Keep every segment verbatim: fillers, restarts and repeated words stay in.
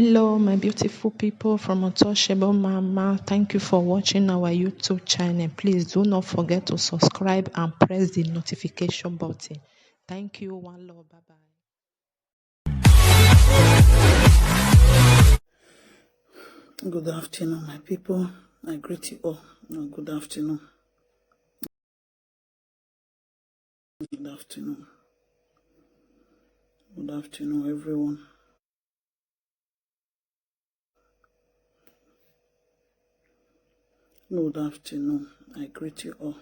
Hello, my beautiful people from Untouchable Mama. Thank you for watching our YouTube channel. Please do not forget to subscribe and press the notification button. Thank you. One love. Bye bye. Good afternoon, my people. I greet you all. Uh, Good afternoon. Good afternoon. Good afternoon, everyone. Good afternoon. I greet you all.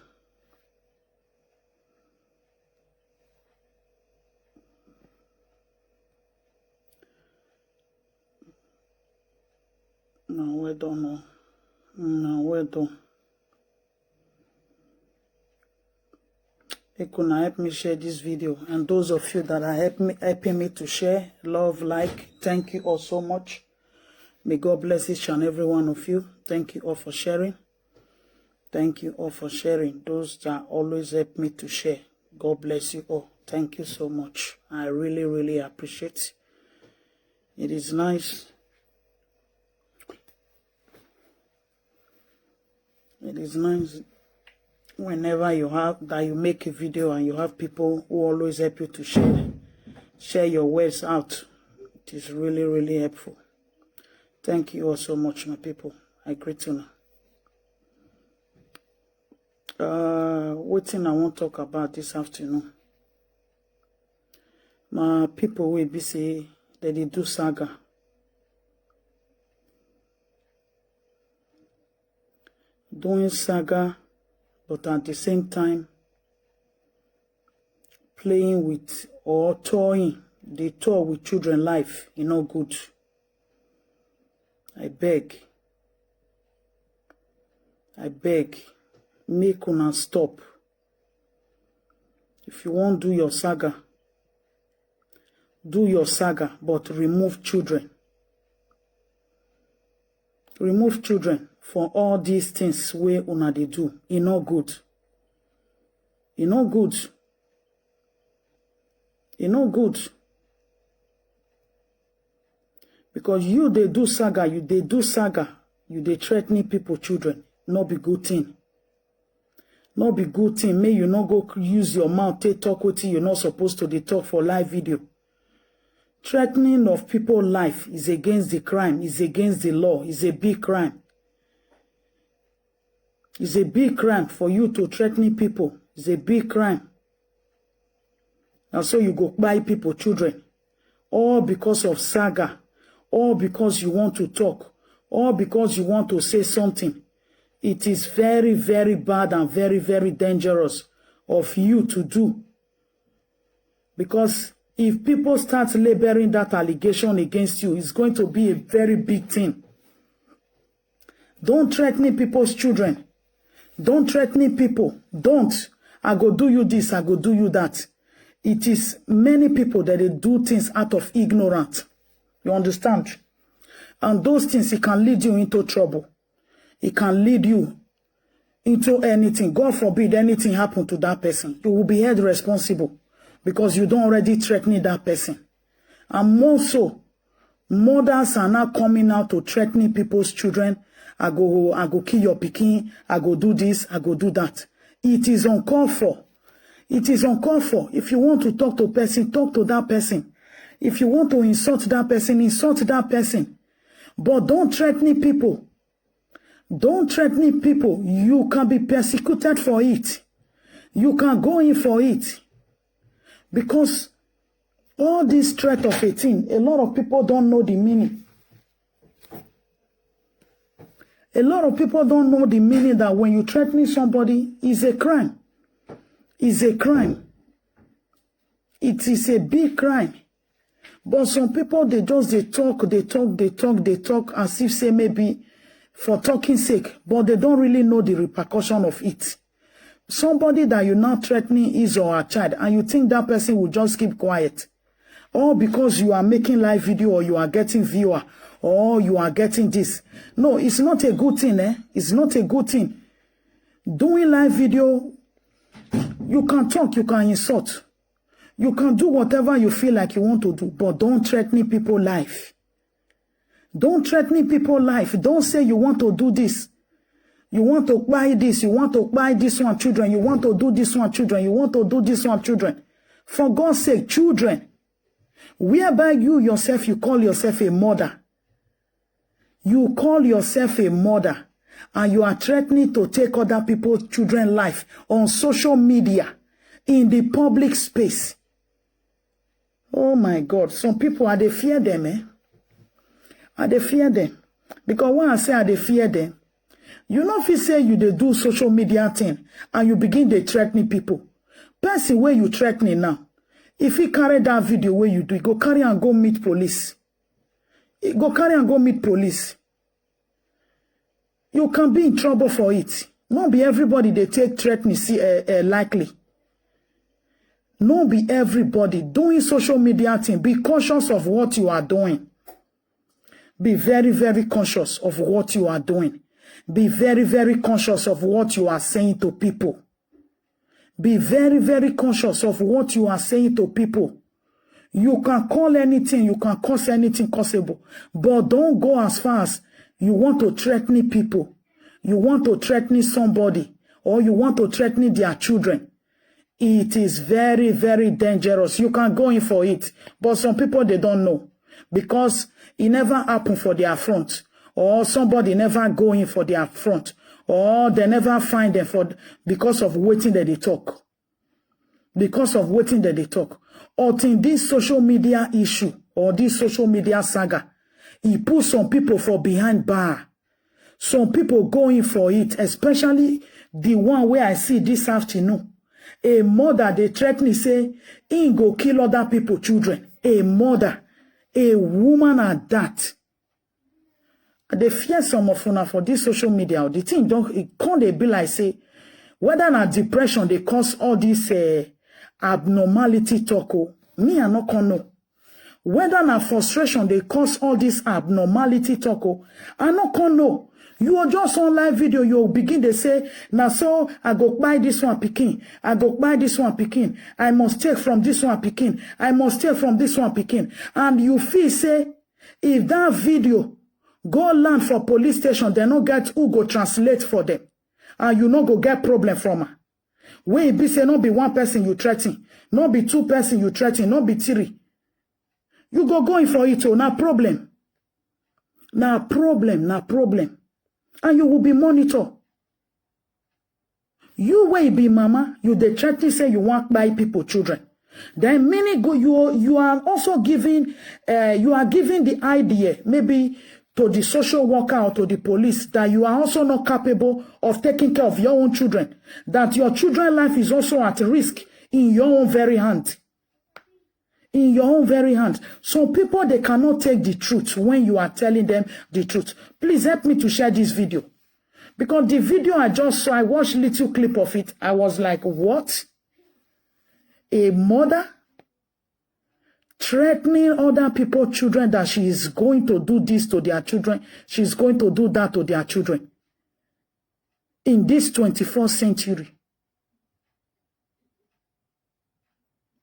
Now, well done. Oh. Now, well done. Make una help me share this video, and those of you that are help me, helping me to share, love, like, thank you all so much. May God bless each and every one of you. Thank you all for sharing. Thank you all for sharing. Those that always help me to share, God bless you all. Thank you so much. I really, really appreciate it. It is nice. It is nice whenever you have that you make a video and you have people who always help you to share share your words out. It is really, really helpful. Thank you all so much, my people. I greet you now. Uh, what thing I want to talk about this afternoon? My people will be say that they do saga. Doing saga, but at the same time, playing with or toying, they toy with children life, e no good. I beg. I beg. Make una stop. If you wan do your saga, do your saga, but remove children. Remove children for all these things wey una dey do. E no good. E no good. E no good. Because you dey do saga, you dey do saga, you dey threatening people children. No be good thing. No be good thing. Make you no go use your mouth take talk wetin you not supposed to dey talk for live video. Threatening of people life is against the crime, is against the law, is a big crime. It's a big crime for you to threatening people. It's a big crime. And so you go buy people children, all because of saga, all because you want to talk, all because you want to say something. It is very, very bad and very, very dangerous of you to do. Because if people start laboring that allegation against you, it's going to be a very big thing. Don't threaten people's children. Don't threaten people. Don't. I go do you this, I go do you that. It is many people that they do things out of ignorance. You understand? And those things, it can lead you into trouble. It can lead you into anything. God forbid anything happen to that person. You will be held responsible because you don't already threaten that person. And more so, mothers are now coming out to threatening people's children. I go, I go kill your pikin. I go do this. I go do that. It is uncalled for. It is uncalled for. If you want to talk to person, talk to that person. If you want to insult that person, insult that person. But don't threaten people. Don't threaten people. You can be persecuted for it. You can go in for it. Because all this threat of a thing, a lot of people don't know the meaning. A lot of people don't know the meaning that when you threatening somebody, is a crime. Is a crime. It is a big crime. But some people, they just, they talk, they talk, they talk, they talk as if say maybe for talking sake, but they don't really know the repercussion of it. Somebody that you're not threatening is or her child, and you think that person will just keep quiet. All because you are making live video or you are getting viewer or you are getting this. No, it's not a good thing, eh? It's not a good thing. Doing live video, you can talk, you can insult. You can do whatever you feel like you want to do, but don't threaten people life. Don't threaten people life. Don't say you want to do this. You want to buy this. You want to buy this one children. You want to do this one children. You want to do this one children. For God's sake, children, whereby you yourself, you call yourself a mother. You call yourself a mother and you are threatening to take other people's children life on social media in the public space. Oh my God, some people, I dey fear them, eh? I dey fear them. Because when I say I dey fear them, you know if you say you dey do social media thing and you begin dey threatening people. Person where you threatening now, if he carry that video where you do, go carry and go meet police. Go carry and go meet police. You can be in trouble for it. Not be everybody they take threatening see uh, uh, likely. Not be everybody doing social media thing. Be conscious of what you are doing. Be very, very conscious of what you are doing. Be very, very conscious of what you are saying to people. Be very, very conscious of what you are saying to people. You can call anything, you can cause anything causable, but don't go as far as you want to threaten people. You want to threaten somebody, or you want to threaten their children. It is very, very dangerous. You can go in for it, but some people, they don't know because it never happened for their front, or somebody never go in for their front, or they never find them for because of waiting that they talk. Because of waiting that they talk. Or in this social media issue or this social media saga, he put some people for behind bar. Some people going for it, especially the one where I see this afternoon. A mother, they threaten me, say, he go kill other people, children. A mother, a woman at that. I dey fear some of una for this social media. The thing don't it can't they be like say whether na depression they cause all this uh, abnormality talk. Oh, me I no can know. Whether na frustration they cause all this abnormality talk. Oh, I no can know. You are just on live video. You begin to say, "Now so I go buy this one picking. I go buy this one picking. I must take from this one picking. I must take from this one picking." And you feel say if that video go land for police station, they no get who go translate for them, and you no go get problem from her. Wey e be say no be one person you threaten, no be two person you threaten, no be three. You go going for it, oh, na problem. Na problem, na problem. And you will be monitor. You wey be mama, you dey threaten say you want buy people children. Then meaning go you you are also giving uh, you are giving the idea maybe to the social worker or to the police that you are also not capable of taking care of your own children, that your children life is also at risk in your own very hand. In your own very hand. Some people, they cannot take the truth when you are telling them the truth. Please help me to share this video. Because the video I just saw, I watched little clip of it. I was like, what? A mother threatening other people's children that she is going to do this to their children, she's going to do that to their children in this twenty-first century.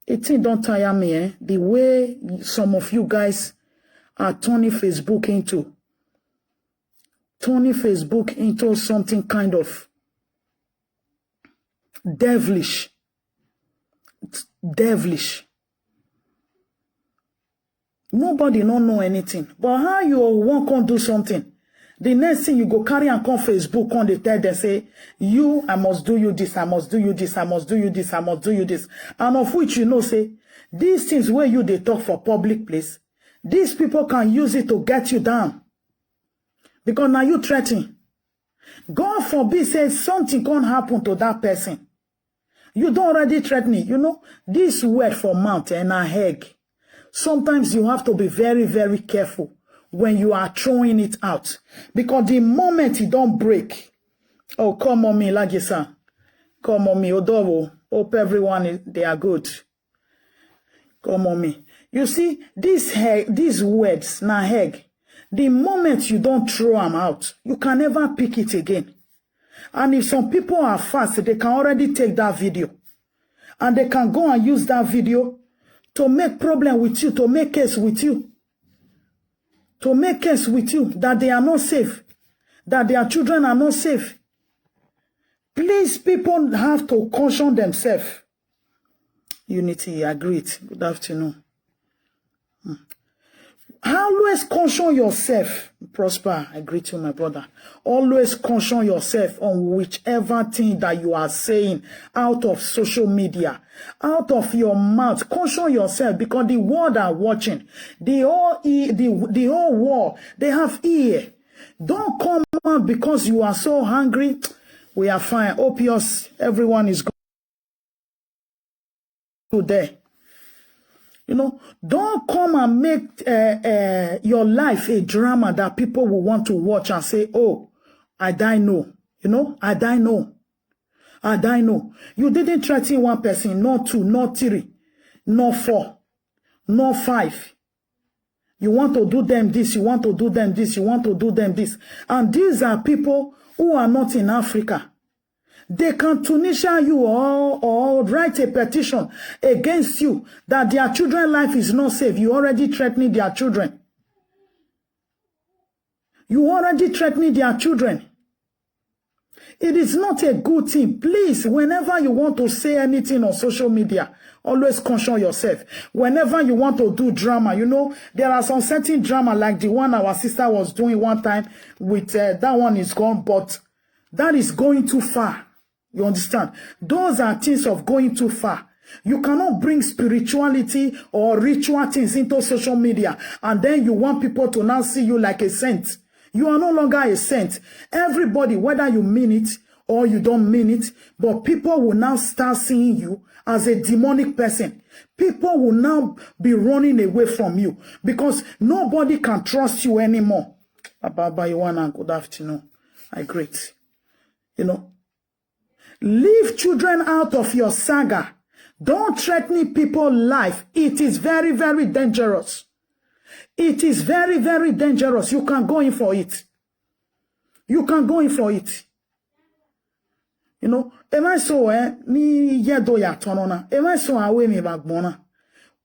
It thing don't tire me, eh? The way some of you guys are turning Facebook into turning Facebook into something kind of devilish. It's devilish. Nobody no know anything. But how you want come do something? The next thing you go carry and come Facebook on the tell them say, you, I must do you this, I must do you this, I must do you this, I must do you this. And of which you know say, these things where you they talk for public place, these people can use it to get you down. Because now you threaten. God forbid say something can happen to that person. You don't already threaten it. You know, this word for mouth and a egg. Sometimes you have to be very, very careful when you are throwing it out. Because the moment you don't break, oh, come on me, Lagisa. Come on me, Odovo. Hope everyone is, they are good. Come on me. You see, this egg, these words, na egg. The moment you don't throw them out, you can never pick it again. And if some people are fast, they can already take that video. And they can go and use that video to make problem with you, to make case with you. to make case with you that they are not safe, that their children are not safe. Please, people have to caution themselves. Unity, I greet. Good afternoon. Hmm. Always caution yourself. Prosper, I greet you, my brother. Always caution yourself on whichever thing that you are saying out of social media, out of your mouth. Caution yourself, because the world are watching. The whole e- the, the whole world, they have ear. Don't come out because you are so hungry. We are fine. Hope yours, everyone is good there. You know, don't come and make uh, uh, your life a drama that people will want to watch and say, "Oh, I die no." You know, "I die no. I die no." You didn't threaten one person, not two, not three, not four, not five. You want to do them this, you want to do them this, you want to do them this. And these are people who are not in Africa. They can Tunisia you or, or write a petition against you that their children life is not safe. You already threatening their children. You already threatening their children. It is not a good thing. Please, whenever you want to say anything on social media, always caution yourself. Whenever you want to do drama, you know, there are some certain drama like the one our sister was doing one time with uh, that one is gone, but that is going too far. You understand? Those are things of going too far. You cannot bring spirituality or ritual things into social media and then you want people to now see you like a saint. You are no longer a saint. Everybody, whether you mean it or you don't mean it, but people will now start seeing you as a demonic person. People will now be running away from you because nobody can trust you anymore. Baba Iwana, good afternoon. I greet. You know, leave children out of your saga. Don't threaten people life. It is very, very dangerous. It is very, very dangerous. You can go in for it. You can go in for it. You know, am I so eh? Ni ye do ya tonona. Am I so awe mi bagbona?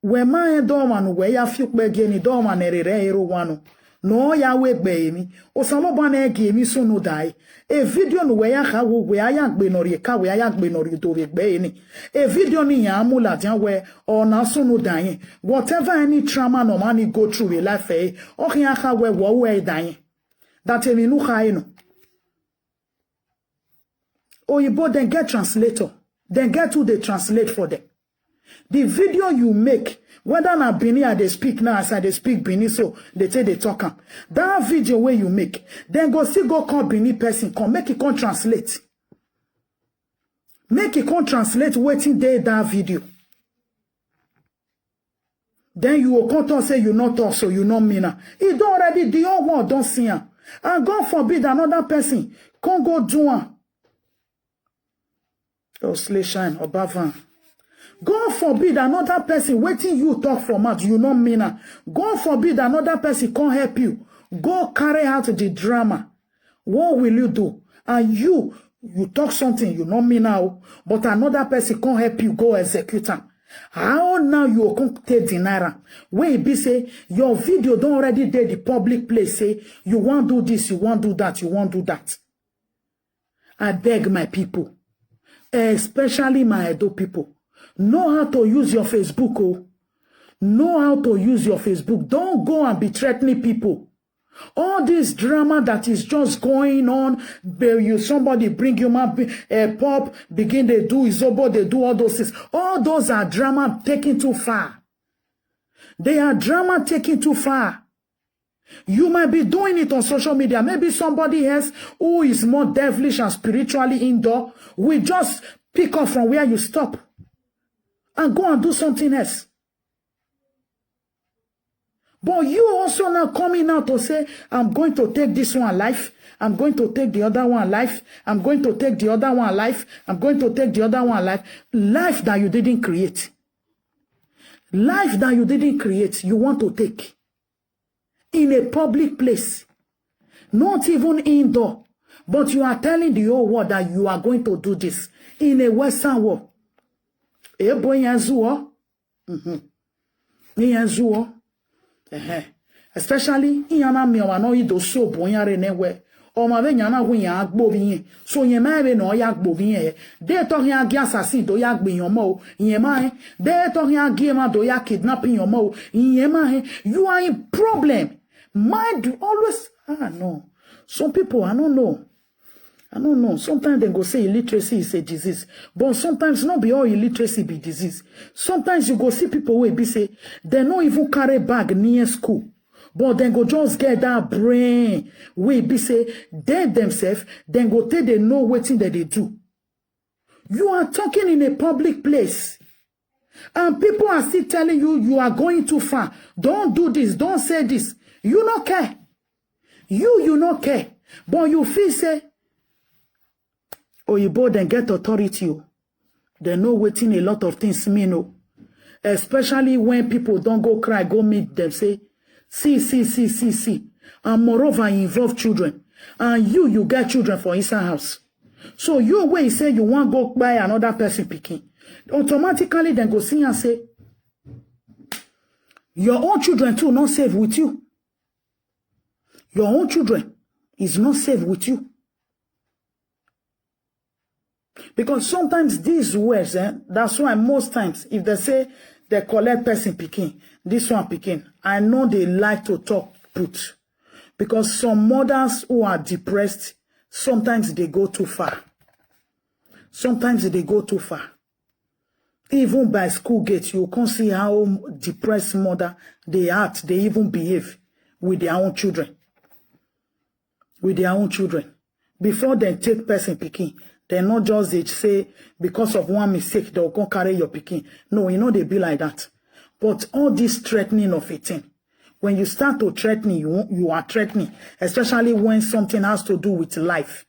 We ma e do manu we ya fiu pe ge ni do manu ere re ero wanu. No ya we gbe emi. Osanloba na ege emi sunu dai. E video nu we ya ka wo we aya gbe no ri ka we aya gbe no ri do we gbe ni. E video ni ya mu la jan we o na sunu dai. Whatever any trauma no man go through in life eh. O ki aka we wo we dai. That emi nu ka eno. Oyibo, then get translator. Then get who they translate for them. The video you make, whether na Bini I dey speak now as I dey speak Bini, so they take they talk am. That video where you make, then go see go call Bini person, come make it come translate. Make it come translate waiting there that video. Then you will come talk say you not talk, so you not mean am. He don already, the whole world don see am. And God forbid another person come go do am. Oh, slay shine, Obavan. God forbid another person waiting you talk for mouth, you not mean am. God forbid another person come help you. Go carry out the drama. What will you do? And you, you talk something, you not mean now, but another person come help you go execute am. How now you come take deny am? When e be say your video don already dey the public place, say you wan do this, you wan do that, you wan do that. I beg my people, especially my Edo people, know how to use your Facebook. Oh, know how to use your Facebook. Don't go and be threatening people. All this drama that is just going on, be- you somebody bring human be- uh, pop, begin they do izobo, they do all those things. All those are drama taken too far. They are drama taken too far. You might be doing it on social media. Maybe somebody else who is more devilish and spiritually indoor will just pick up from where you stop and go and do something else. But you also now coming out to say, "I'm going to take this one life. I'm going to take the other one life. I'm going to take the other one life. I'm going to take the other one life." Life that you didn't create. Life that you didn't create, you want to take. In a public place. Not even indoor. But you are telling the whole world that you are going to do this. In a Western world. Ebo yanzuo. Mm-hmm. Yanzuo. Uh-huh. Especially iyana mi ọma no ido so bo yan re ne we. Ọma ve yana hu yan agbo vi yen. So yen ma ve no ya gbo vi yen. De to yan agi assassin do ya gbe yan mo. Yen ma he. De to yan agi ma do ya kidnap yan mo. Yen ma he. You are in problem. Mind you always, ah, no. Some people, I don't know. I don't know. Sometimes they go say illiteracy is a disease. But sometimes not be all illiteracy be disease. Sometimes you go see people wey be say they no even carry bag near school. But they go just get that brain wey be say they themselves, they go take they know wetin that they do. You are talking in a public place. And people are still telling you, you are going too far. Don't do this. Don't say this. You no care. You, you no care. But you feel say, Oyibo, then get authority. Oh. They know wetin a lot of things mean. Oh. Especially when people don't go cry, go meet them, say, see, see, see, see, see. And moreover, you involve children. And you, you get children for inside house. So you wey say you wan go buy another person pikin, automatically dem go see am say your own children too not safe with you. Your own children is not safe with you. Because sometimes these words, eh, that's why most times if they say they collect person pikin, this one pikin, I know they like to talk put. Because some mothers who are depressed, sometimes they go too far. Sometimes they go too far. Even by school gate, you can see how depressed mother they act, they even behave with their own children. With their own children. Before they take person pikin, they not just they say because of one mistake, they'll go carry your pikin. No, you know they be like that. But all this threatening of a thing, when you start to threaten, you, you are threatening, especially when something has to do with life.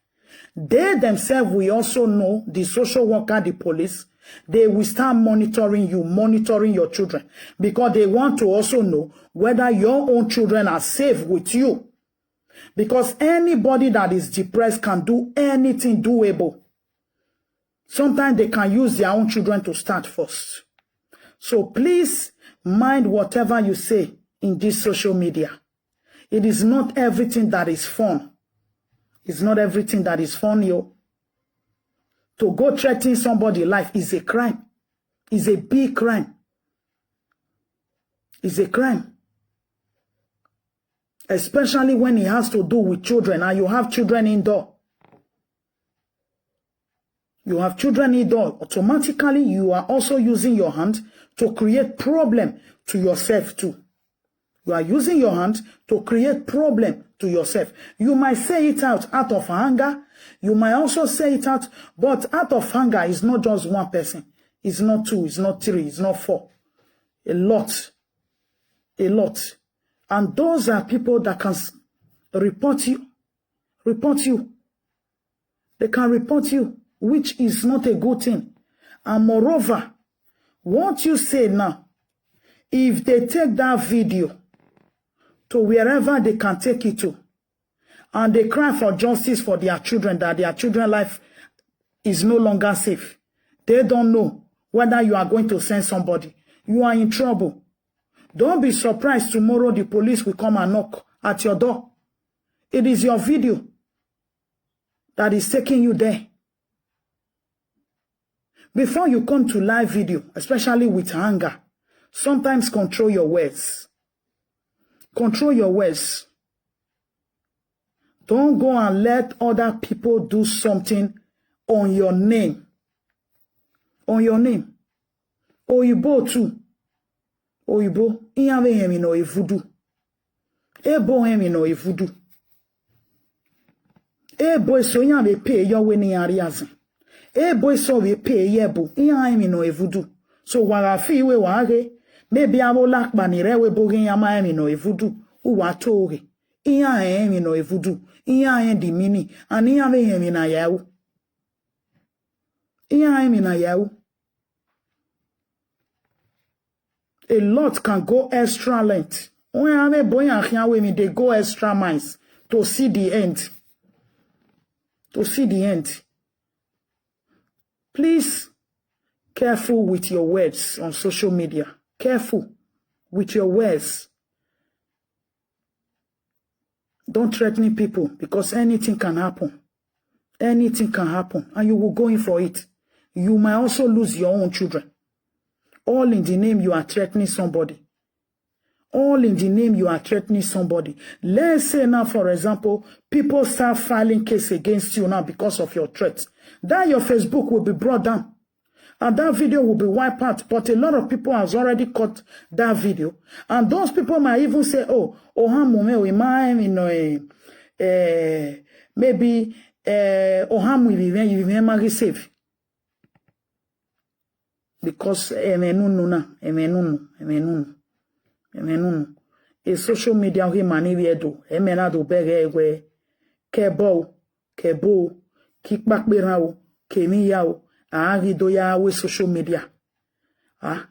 They themselves will also know, the social worker, the police, they will start monitoring you, monitoring your children, because they want to also know whether your own children are safe with you. Because anybody that is depressed can do anything doable. Sometimes they can use their own children to start first. So please mind whatever you say in this social media. It is not everything that is fun. It's not everything that is fun, yo. To go threaten somebody life is a crime. It's a big crime. It's a crime. Especially when it has to do with children and you have children indoor. You have children indoor. Automatically, you are also using your hand to create problem to yourself too. You are using your hand to create problem to yourself. You might say it out, out of anger. You might also say it out, but out of anger is not just one person. It's not two, it's not three, it's not four. A lot. A lot. And those are people that can s-, report you. Report you. They can report you, which is not a good thing. And moreover, what you say now, if they take that video to wherever they can take it to, and they cry for justice for their children, that their children life is no longer safe, they don't know whether you are going to send somebody. You are in trouble. Don't be surprised tomorrow the police will come and knock at your door. It is your video that is taking you there. Before you come to live video, especially with anger, sometimes control your words. Control your words. Don't go and let other people do something on your name. On your name. Oyibo too. Oyibo, iyan ve hemi no evudu. Ebo hemi no evudu. Ebo eso iyan ve pe yo we ni ariazin. Ebo eso ve pe yebo, iyan hemi no evudu. So wara fi we ware. Maybe abo lakpa ni re we bo gen yama hemi no evudu. Uwa tore. Iyan hemi no evudu. Iyan hen di mini. And iyan ve hemi na yau. Iyan hemi na yau. A lot can go extra length. When I mean boy and Hiawe, they go extra miles to see the end. To see the end. Please, careful with your words on social media. Careful with your words. Don't threaten people, because anything can happen. Anything can happen, and you will go in for it. You might also lose your own children. All in the name you are threatening somebody. All in the name you are threatening somebody. Let's say now, for example, people start filing case against you now because of your threat. That your Facebook will be brought down. And that video will be wiped out. But a lot of people has already caught that video. And those people might even say, "Oh, Ohamume, we might, you know, eh, eh, maybe eh, Ohamu, if you even marry safe." Because emenunu na, emenunu, emenunu, emenunu. E social media he mani viedo, emena do bere we, kebo, kebo, kikpakperan o, kemiya o, a ri do ya we social media. Ah,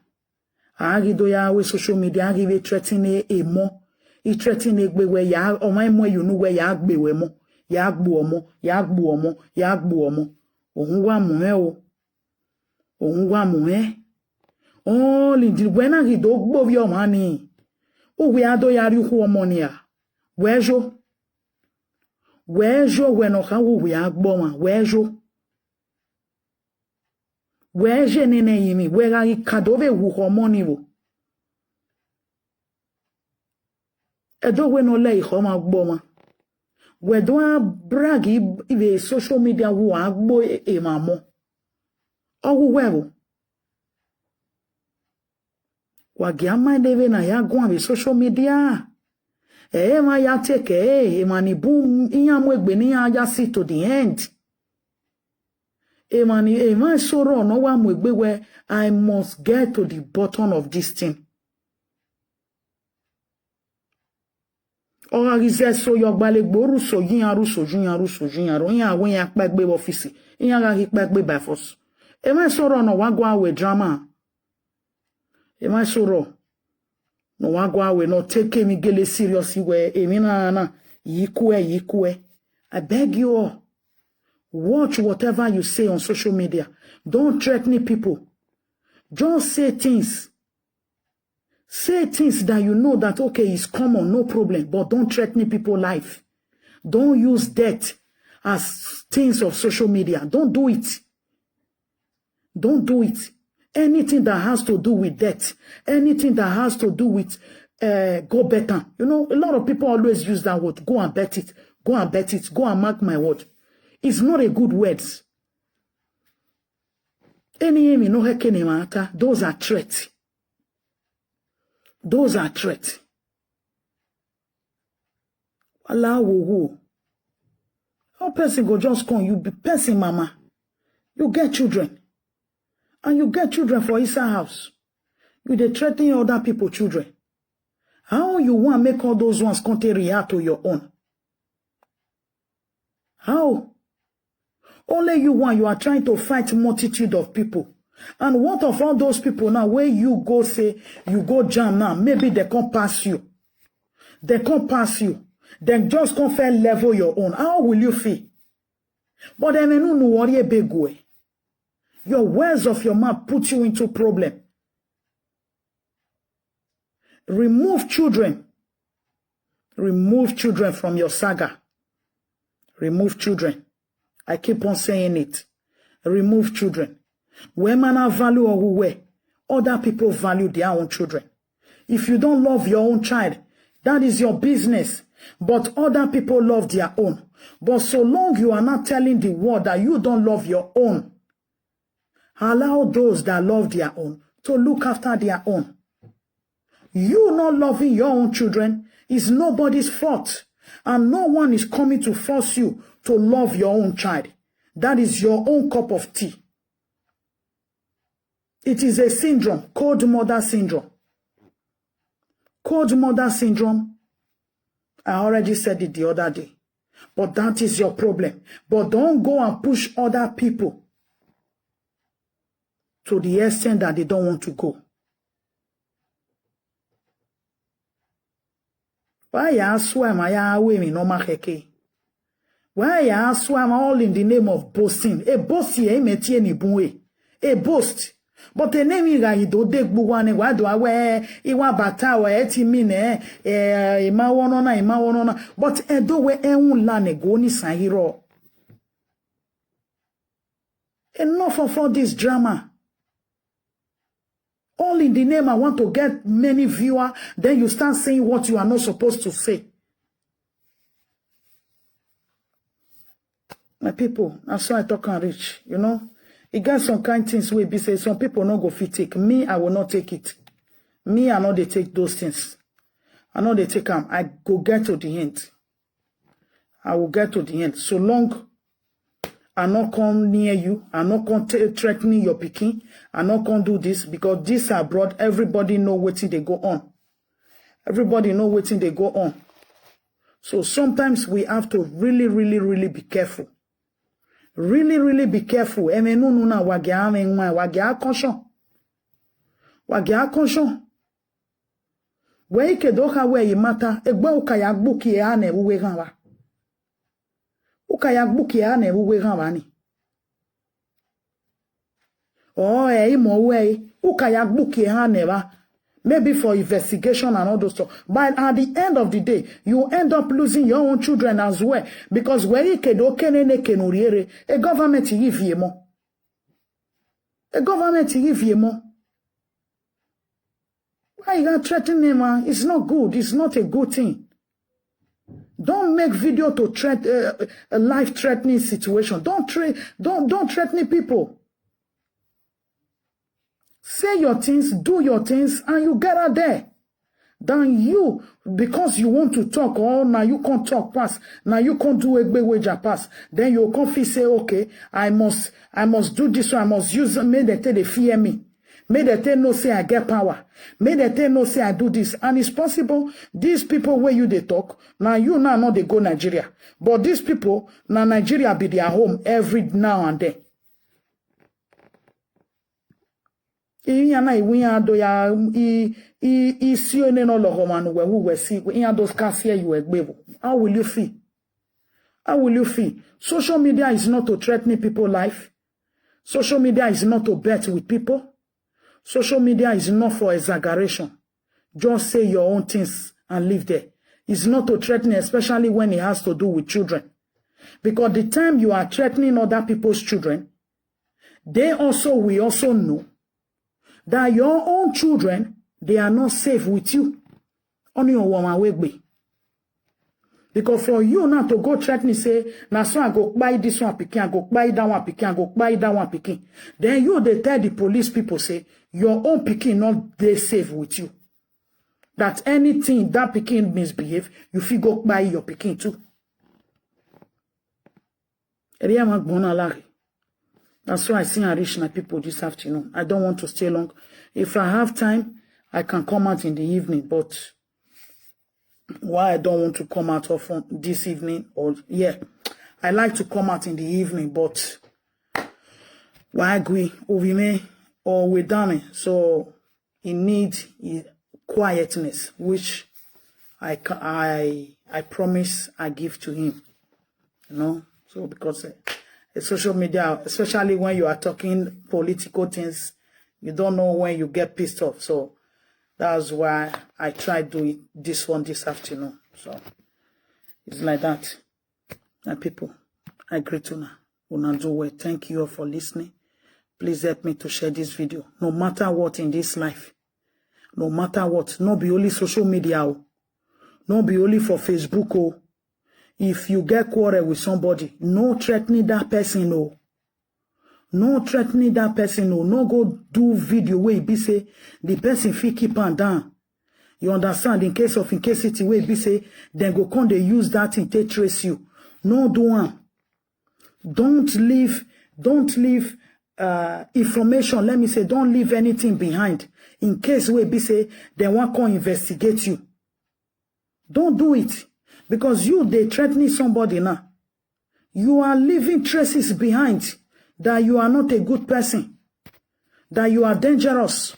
a ri do ya we social media, a ri we threaten e mo. I threaten e gbe we ya, o ma mo you know we ya gbe we mo, ya gbu omo, ya gbu omo, ya gbu omo. Ohun wa mu e o. Ohun wa mu e. Only the when I do gbo vi omo ni. O we ado ya ri hu omo ni a. We jo. We jo we no kan wo we agbo ma. We jo. We je nene yimi. We ga ri kado ve wu omo ni wo. Edo we no le iho ma gbo ma. We do a brag i, i ve social media wo agbo e, e ma mo. Ogu we wo. Wa gi ama de ve na ya go on social media. E, e ma ya take e, e ma ni bu iya mo egbe ni ya ya see to the end. E ma ni, e ma soro no wa mo egbe we, I must get to the bottom of this thing. Ora gize so yo gbale gboru so yin aru so yin aru so yin aru yin awe yin apegbe office yin ara hi pegbe by force. E ma soro no wa go awe drama. E ma soro no wa go awe no take me gele serious we e mi na na yi ku e yi ku e. I beg you all, watch whatever you say on social media. Don't threaten people. Just say things. Say things that you know that, okay, it's common, no problem, but don't threaten people life. Don't use death as things of social media. Don't do it. Don't do it. Anything that has to do with death, anything that has to do with uh, go better. You know, a lot of people always use that word, "Go and bet it, go and bet it, go and mark my word." It's not a good word. Any enemy no heke ne mata. Those are threats. Those are threats. Allow who? How person go just come? You be person mama. You get children. And you get children for inside house. You dey threaten other people children. How you want make all those ones come take react to your own? How? Only you one, you are trying to fight multitude of people. And what of all those people now where you go say, you go jam now, maybe they come pass you. They come pass you. Then just come fair level your own. How will you feel? But then you know what you beg way. Your words of your mouth put you into problem. Remove children. Remove children from your saga. Remove children. I keep on saying it. Remove children. Where man value or who where, other people value their own children. If you don't love your own child, that is your business. But other people love their own. But so long you are not telling the world that you don't love your own, allow those that love their own to look after their own. You not loving your own children is nobody's fault, and no one is coming to force you to love your own child. That is your own cup of tea. It is a syndrome, cold mother syndrome. Cold mother syndrome, I already said it the other day. But that is your problem. But don't go and push other people to the extent that they don't want to go. Why ya swear my way me no ma heke? Why ya swear my all in the name of boasting? A boast ye meti ni bunwe. A boast. But e ne mi ga ido de gbuwa ne wa do awe iwa bata we eti mi ne e ma wono na e ma wono na. But e do we e un la ne go ni san hiro. Enough of all this drama. All in the name, I want to get many viewer. Then you start saying what you are not supposed to say. My people, that's why I talk and reach. You know, it got some kind things we be say some people not go fit take. Me, I will not take it. Me, I know they take those things. I know they take them. I go get to the end. I will get to the end. So long I not come near you, I not come t- threatening your picking, I not come do this because this abroad, everybody know wetin they go on. Everybody know wetin they go on. So sometimes we have to really, really, really be careful. Really, really be careful. Eme nunu na wage ame nwa, wage a caution. Wage a caution. We ike do ka we yi mata, egbe uka ya gbuki e ane uwe ganwa. Uka ya gbuki e ane uwe ganwa ni. Oh, eh, imo we, uka ya gbuki e ane wa. Maybe for investigation and all those stuff. But at the end of the day, you end up losing your own children as well. Because we ike do kene ne kenuriere, a government yi vie mo. A government yi vie mo. Why you gonna threaten him, man? It's not good. It's not a good thing. Don't make video to threat uh, a life-threatening situation. Don't threat. Don't don't threaten people. Say your things, do your things, and you get out there. Than you, because you want to talk, or now you can't talk pass, now you can't do a big wager pass. Then you can't feel say, okay, I must, I must do this one, I must use make they take they fear me. Make they take no say I get power. Make they take no say I do this. And it's possible, these people where you they talk, now you now not they go Nigeria. But these people, now Nigeria be their home every now and then. Iya na iwu ya do ya i i isi one no logo manu we wu we si we ya do scarce you egbe. How will you feel? How will you feel? Social media is not to threaten people life. Social media is not to bet with people. Social media is not for exaggeration. Just say your own things and leave there. It's not to threaten, especially when it has to do with children. Because the time you are threatening other people's children, they also will also know that your own children, they are not safe with you. Only on one way. Because for you now to go threaten me, say, now so I go buy this one picking, I go buy that one picking, I go buy that one picking. Then you they tell the police people say your own picking not they safe with you. That anything that picking misbehave, you feel go buy your picking too. That's why I see I reach my people this afternoon. I don't want to stay long. If I have time, I can come out in the evening, but why I don't want to come out often this evening or yeah, I like to come out in the evening, but why agree Ovime or with Dami? So he need quietness, which I I I promise I give to him. You know, so because uh, social media, especially when you are talking political things, you don't know when you get pissed off. So that's why I try do it, this one this afternoon. So it's like that. And people, I greet you now. Una do well. Thank you all for listening. Please help me to share this video. No matter what in this life, no matter what, not be only social media, oh. Not be only for Facebook. Oh. If you get quarrel with somebody, no threatening that person. Oh. No threatening that person. Oh. No go do video where be say the person fit keep on down. You understand? In case of in case it will be say, then go come they use that thing to trace you. No do one. Don't leave, don't leave uh, information. Let me say, don't leave anything behind in case we be say they want to investigate you. Don't do it because you they threatening somebody now. You are leaving traces behind that you are not a good person, that you are dangerous.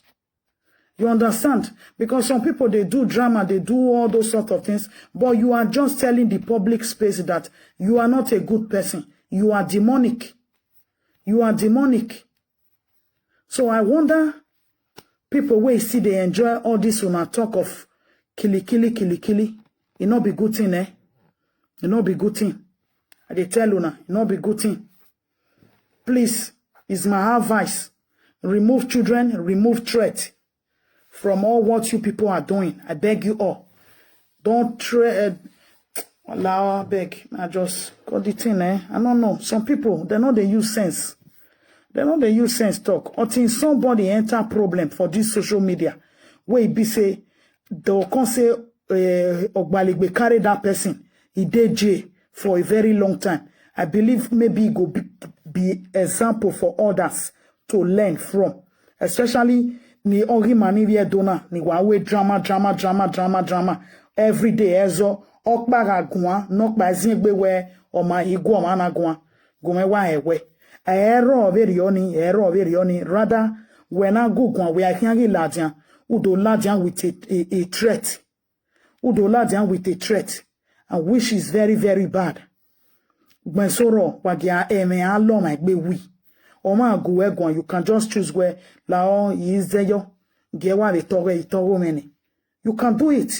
You understand? Because some people, they do drama, they do all those sort of things, but you are just telling the public space that you are not a good person. You are demonic. You are demonic. So I wonder, people wey still dey enjoy all this una talk of kilikili, kilikili. E no be good thing, eh? E no be good thing. I dey tell una, e no be good thing. Please, is my advice. Remove children, remove threat from all what you people are doing. I beg you all. Don't threat. Allow, beg. I just got the thing, eh? I don't know. Some people, they know they use sense. They know they use sense talk. Until somebody enter problem for this social media, where e be say, they'll come say, uh, Ogbaligbe carry that person. He dey jail for a very long time. I believe maybe e go be, be example for others to learn from. Especially ni ori mani wie dona, ni wa we drama, drama, drama, drama, drama. Every day, ezo, okpa ga gwa, nokpa zingbe we, oma igwo mana gwa. Gume wa ewe. Ero veri oni, ero veri oni. Rather, when I go gwa, we are hearing ladian. Udo ladian with a, a, a threat. Udo ladian with a threat. And which is very, very bad. Gbensoro, wagia eme alo my gbe wi. Oma go we gwa, you can just choose where lao is there yo. Gewa the toge, itogo many. You can do it.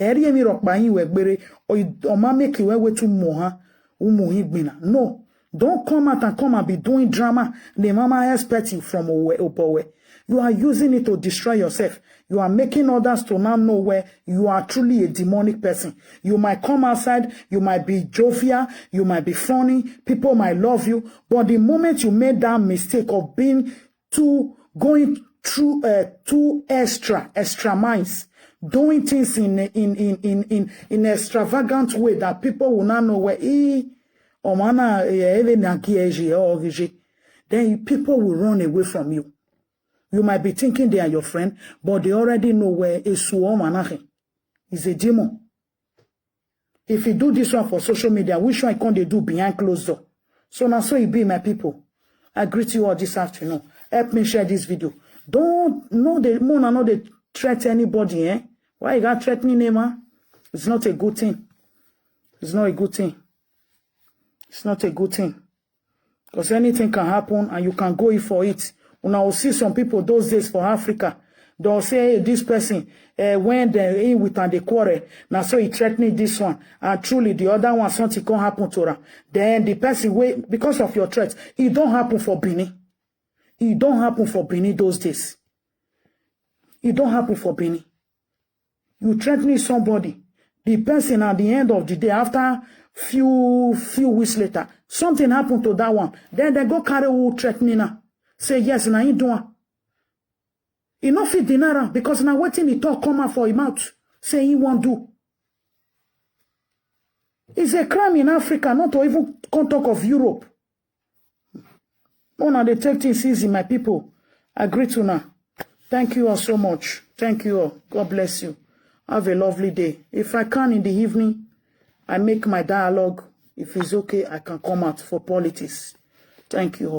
Eri emi rokpa yin we gbere, or you, or ma make you we to moha, umu higbina. No. Don't come out and come and be doing drama. The mama expect you from Owe Obowe. You are using it to destroy yourself. You are making others to now know where you are truly a demonic person. You might come outside, you might be jovial, you might be funny, people might love you, but the moment you made that mistake of being too, going through, uh, too extra, extra minds, doing things in, in, in, in, in, in extravagant way that people will not know where he, or mana, eh, even na G G, or G G, then people will run away from you. You might be thinking they are your friend, but they already know where is Suomanahe. He's a demon. If you do this one for social media, which one you can they do behind closed door? So now so it be, my people. I greet you all this afternoon. Help me share this video. Don't, no, they, Mona, no, they threat anybody, eh? Why you got threatening name, huh? It's not a good thing. It's not a good thing. It's not a good thing. Because anything can happen and you can go in for it. Una will see some people those days for Africa. They'll say, "Hey, this person, eh, when they in with and they quarrel, now so he threatening this one. And truly, the other one, something can happen to her." Then the person, wait, because of your threat, it don't happen for Benin. It don't happen for Benin those days. It don't happen for Benin. You threatening somebody, the person at the end of the day, after few, few weeks later, something happened to that one. Then they go carry who threatening her. Say, "Yes, na him do am." He no fit deny am because na wetin he talk come out for him mouth. Say he won't do. It's a crime in Africa, not to even come talk of Europe. Una dey take things easy, my people. I greet una. Thank you all so much. Thank you all. God bless you. Have a lovely day. If I can in the evening, I make my dialogue. If it's okay, I can come out for politics. Thank you.